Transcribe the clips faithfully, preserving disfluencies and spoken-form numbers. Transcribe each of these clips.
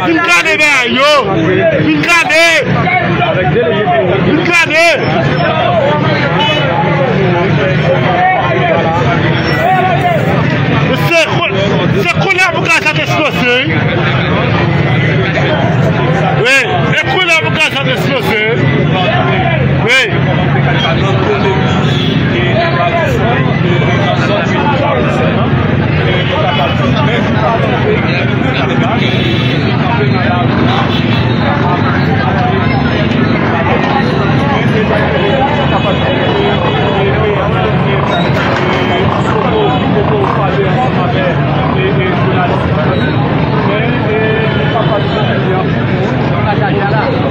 Vin gade bagay yo. Vin gade. Vin gade. Se ko-, se kounye a pou gaz la te sipoze, wi. Wi, e kounye a pou gaz la te sipoze, wi.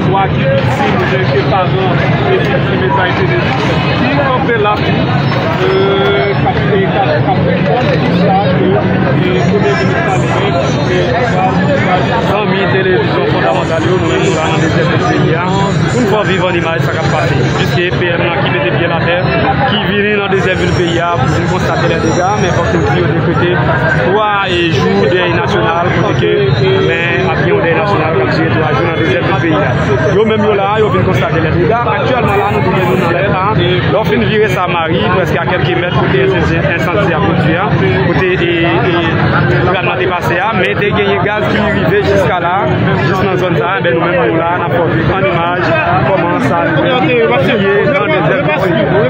Swa ki viktim, oubyen ke paran e viktim, e sa, etsetera, ki kanpe la, e, k ap, e, k ap, k ap reponn tout sa ke, e, Premye Minis la li menm, e, pral, pral. Zanmi televizyon fondamantal yo, nou menm nou la nan dezyèm vil peyi a, pou n fè w viv an imaj sa k ap pase. Piske P M nan ki mete pye l atè, ki vini nan dezyèm vil peyi a pou vin konstate lè dega, men fòk nou di yo dekrete twa, e, jou dèy nasyonal, kote ke, men, ap gen yon dèy nasyonal k ap dire twa jou nan dezyèm vil peyi a. Yo menm yo la, yo vin konstate lè dega. Aktyèlman la, nou tounen nou nan lè a. Lè w fin vire Samari, prèske a kèlke mèt kote ensandi a pwodui a, kote, e, e, dram nan te pase a, men te genyen gaz ki rive jiska la, jis nan zòn sa a, enben nou menm nou la, n ap fè w viv an imaj kòman sa ye nan dezyèm vil peyi a.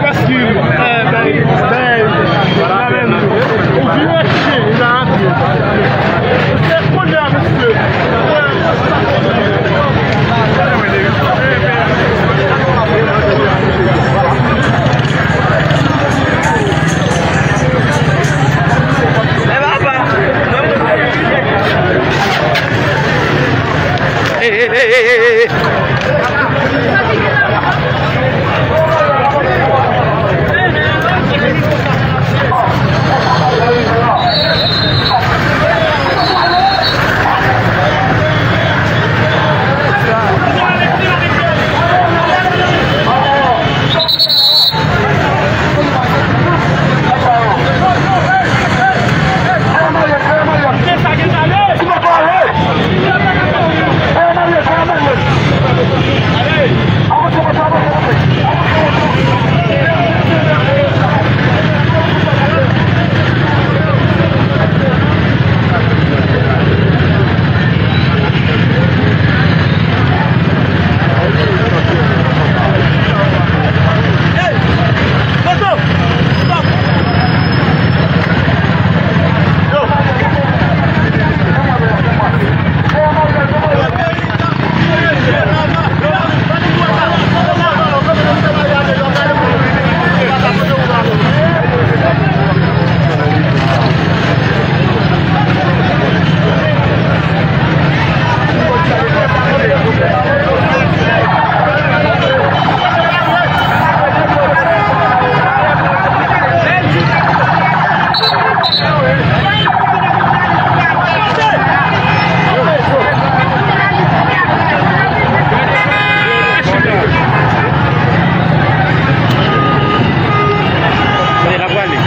Kote n ap prale?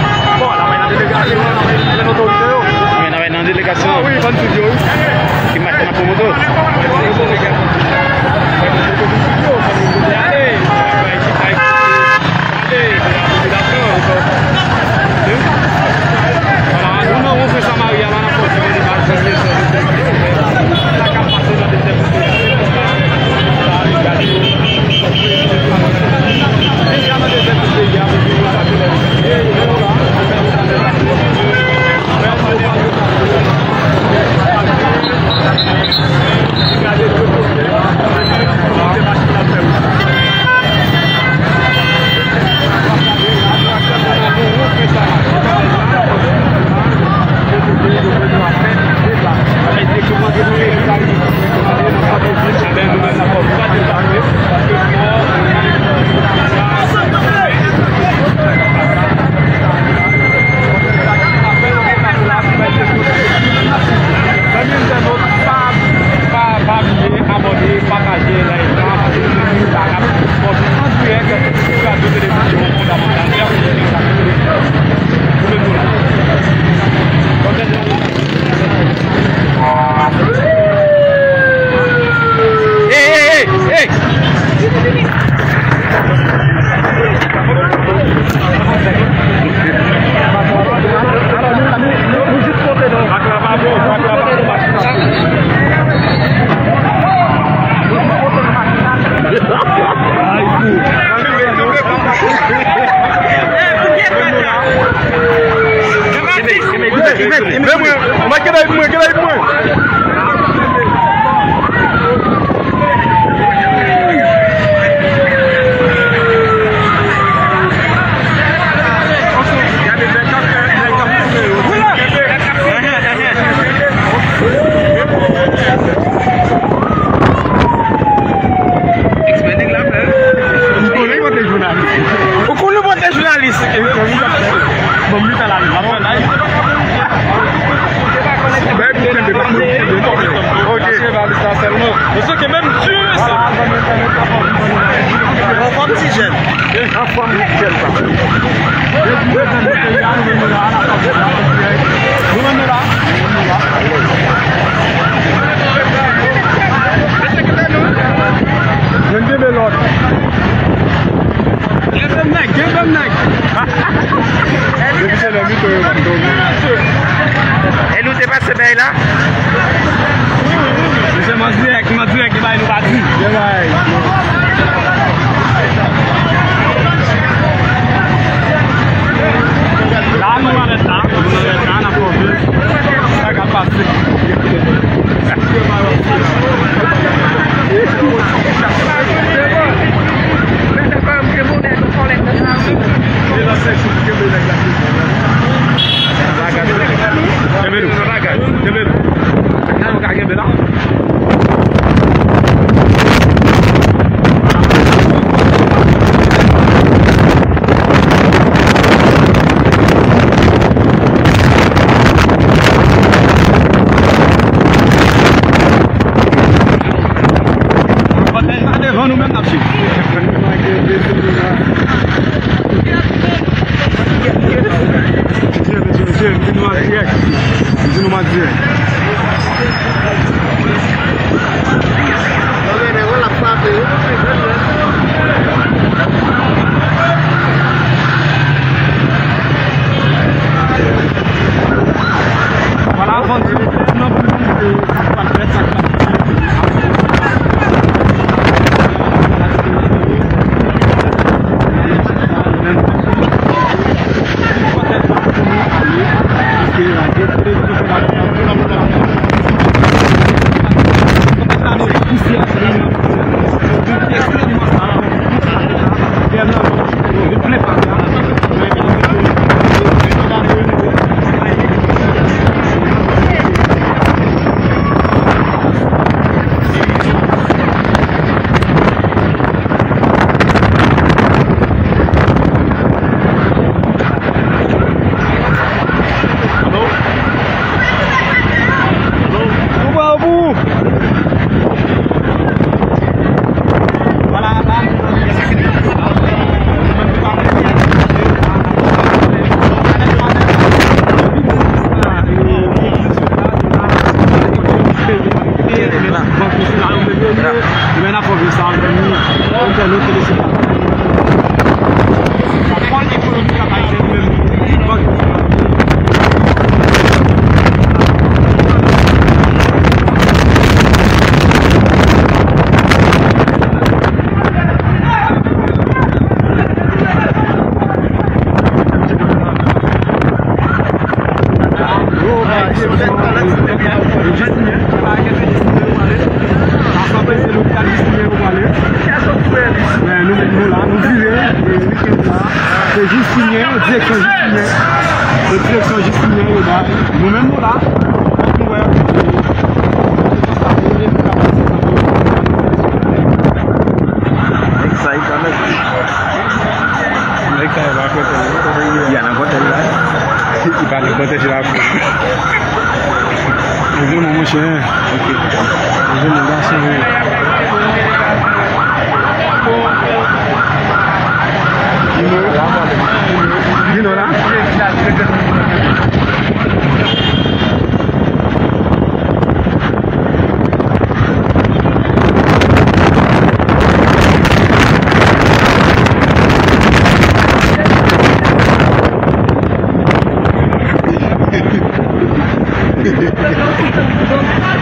Bon, n ap bay nan delegasyon an, n ap bay nan otorite yo. Men n ap bay nan delegasyon an. Ah wi, ban n sou yo, wi. Ki mache nan pwomoto. Men mwen, mwen, Kenayit mwen, Kenayit mwen. Ou konnen mwen te jounalis. Ou konnen mwen te jounalis. Bon, m li ta la, m ap fè live. Bèk, ou kenbe, bèk, ou kenbe. Ok. Mesye, kenbe m di, mesye. Anfòm, ti jèn. Anfòm, ti jèn, papa. Nou menm nou la. Nou menm nou la. Jwenn kenbe lòt. Kenbe m nèg, kenbe m nèg. Depi se lè mito yo pa t dòmi. E nou te pase bay la? Mesye, m an dirèk, m an dirèk, gen bay nou pa di. Gen bay. La, nou nan lèt la, nou nan lèt la, n ap fè yon vil. Sa k ap pase? Kenbe nou. Kenbe nou. Nan nou ka kenbe la. Kòtèj la devan nou menm n ap swiv. Mesye, mesye, mesye, m di nou an dirèk. M di nou an dirèk. Vwala, avan di nou nan pou nou, se pa fè sa k pa Men nou, nou la, nou vire, e, weekend la, se Jistinyen, direksyon Jistinyen. Se direksyon Jistinyen yo bay. Nou menm nou la, nou wè. Sa e kanmèm. Nèg sa yo pa kontan, non, kote yo ye. Y a nan kòtèj la. Li pa nan kòtèj la. Leve non, monchè. Ok. Leve non, gason, wi. Vin non la.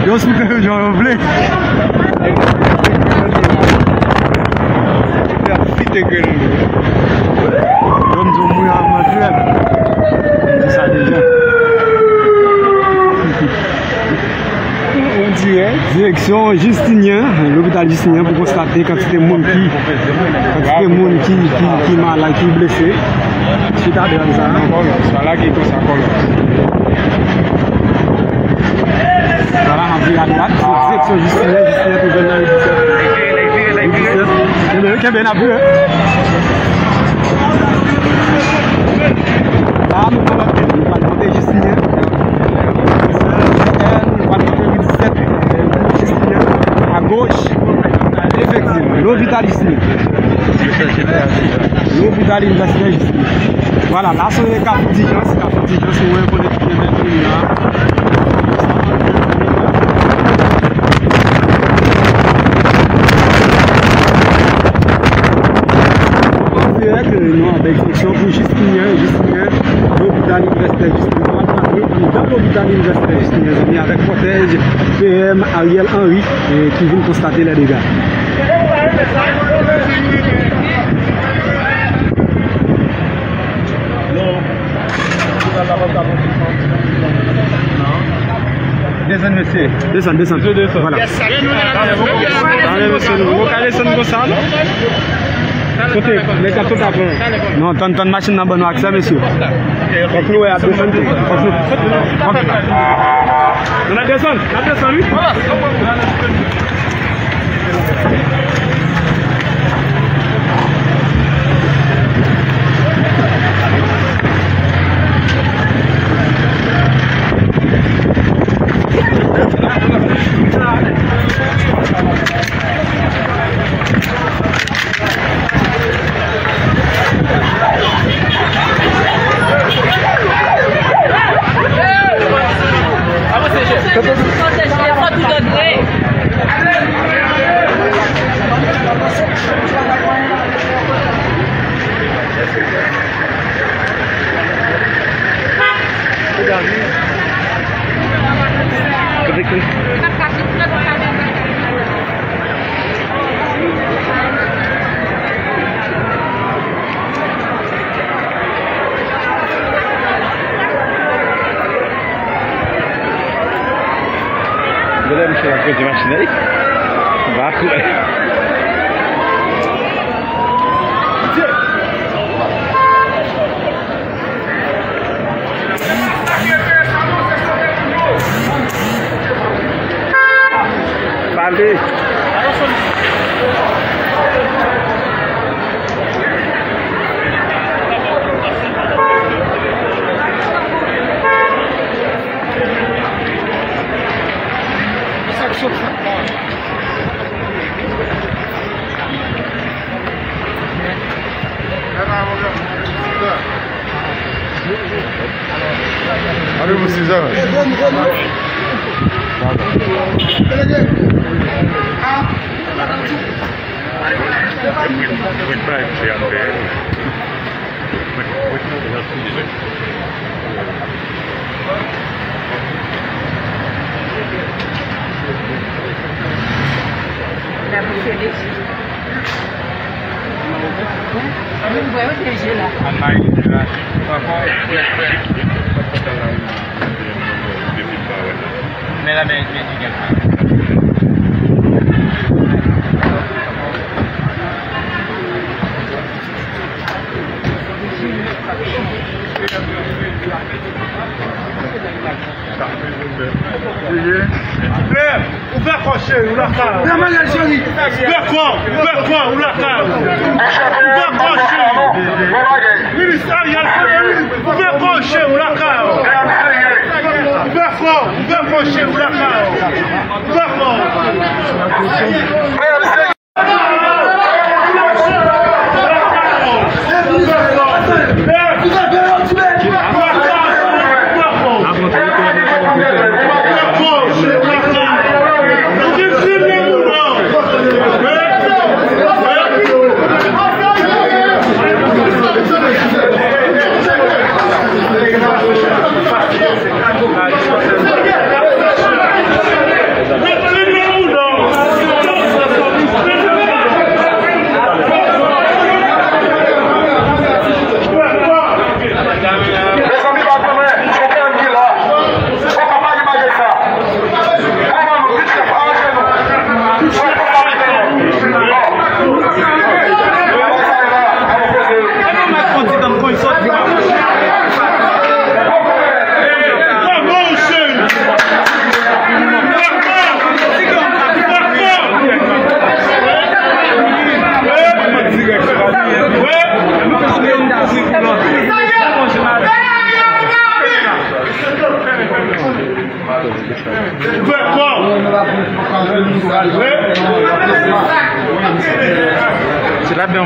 Yo sou teren jan yo vle. Yo m di w mwen an mwen krèl. M di sa deja. Direksyon Jistinyen, lopital Jistinyen, pou konstate kantite moun ki, kantite moun ki, ki, ki malad, ki blese. Chita dwat sa. Kòlòs, pa lage konsa, kòlòs. Vwala, n ap vire adwat, se direksyon Jistinyen, Jistinyen twouve l nan ri disèt. Ri disèt. Kenbe, kenbe, n ap vire. La, nou pral, nou pral monte Jistinyen. Nou pral monte ri disèt. Jistinyen, agoch. Efektivman, lopital Jistinyen. Lopital Inivèsitè Jistinyen. Vwala, la se Kafou Dijans, Kafou Dijans, nou wè kote ki gen bèl moun la. An dirèk, nou avèk seksyon pou Jistinyen, Jistinyen, lopital Inivèsitè Jistinyen. Nou pral antre anndan lopital Inivèsitè Jistinyen, zanmi, avèk kòtèj P M Ariel Henry, eh, ki vin konstate lè dega. Desann, mesye. Desann, desann. Mesye, desann. Vwala. Tande, mesye, nou ka desann konsa, non? Kote? Nèg k ap sot avan. Non, tann, tann machin nan ban nou aksè, mesye. Fòk nou wè ap desann tou. Fòk nou, fòk nou. N ap desann, n ap desann, wi. Gade misye ap poze machin la, wi. M pa kwè. Pale. Allez, vous, six heures. Ouvè kò cheri, ou lakay ou. Ouvè kò, ouvè kò, ou lakay ou. Ouvè kò cheri. Minis Ariel, ouvè kò cheri, ou lakay ou. Ouvè kò, ouvè kò cheri, ou lakay ou. Ouvè kò.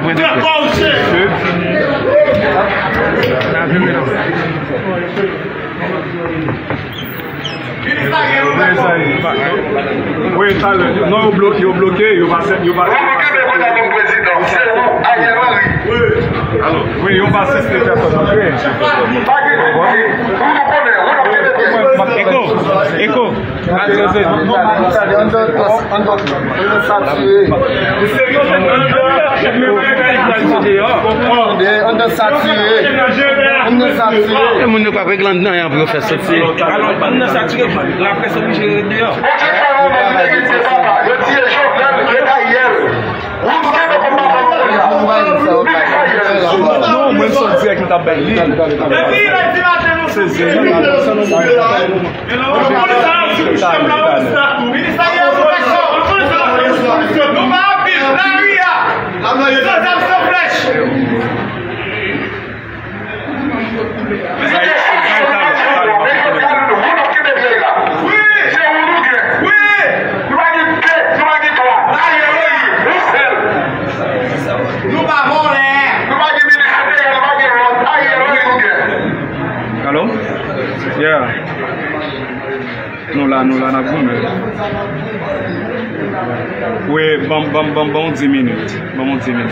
Mwen de kè. Wi, talè. Non, yo bloke, yo bloke, yo pa, yo pa. Wi, yo pa asiste pèsòn. Eko, eko. Ann danse. Ann danse. Ann danse. Ann danse. Ann danse. E moun yo k ap regle anndan an pou yo fè soti. Alò, anndan satire, laprès oblije ret deyò. Non, mwen sot dirèk m t ap bay li. Se zen. Alo? Yeah. Nou la, nou la, n ap goumen. Wi, ban m, ban m, ban m, ban m yon dis minit. Ban m yon dis minit.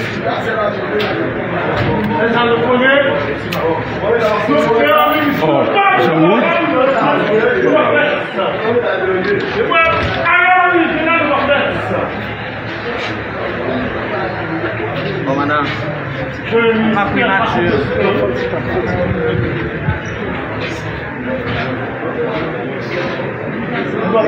Oh, Jean-Wood? Bon, madan. M ap primati. Bon.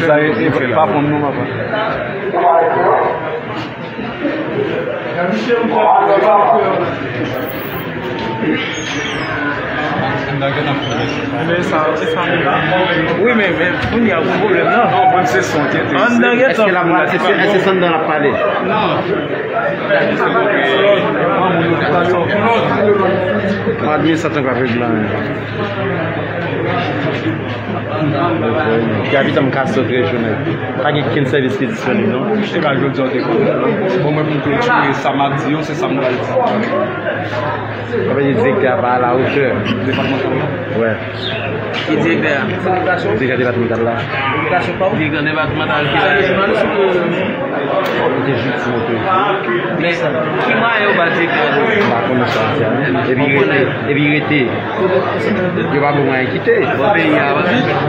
Sa e, e pa bon non, papa. Men sa, se sa menm. Wi, men, men, kounye a, ou pwoblèm nan. Non, mwen, se son ki enterese. Èske l ap, èske, èske se anndan l ap pale? Non. Administratè pa regle anyen. Ki abitan m ka sot rejwenn. Pa gen kenn sèvis ki disponib, non. Se pa jodi a w te konn. Bon, mwen, pou m klotire sa m ap di yo, se sa m pral di. Sa vle di direktè a pa a la wotè. Depatman sa yo? Wè. Ki direktè a? Direktè depatmantal la. Direktè depatmantal ki la. Li te viktim otorite. Men, ki mwayen yo ba direktè a? M pa konnen sa w di a, non. Epi rete, epi rete. Yo pa bon mwayen kite. Bon, peyi a,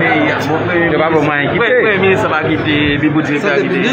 peyi a. Bon, premye minis. Yo pa bon mwayen kite. Premye minis pa kite, epi pou direktè a kite.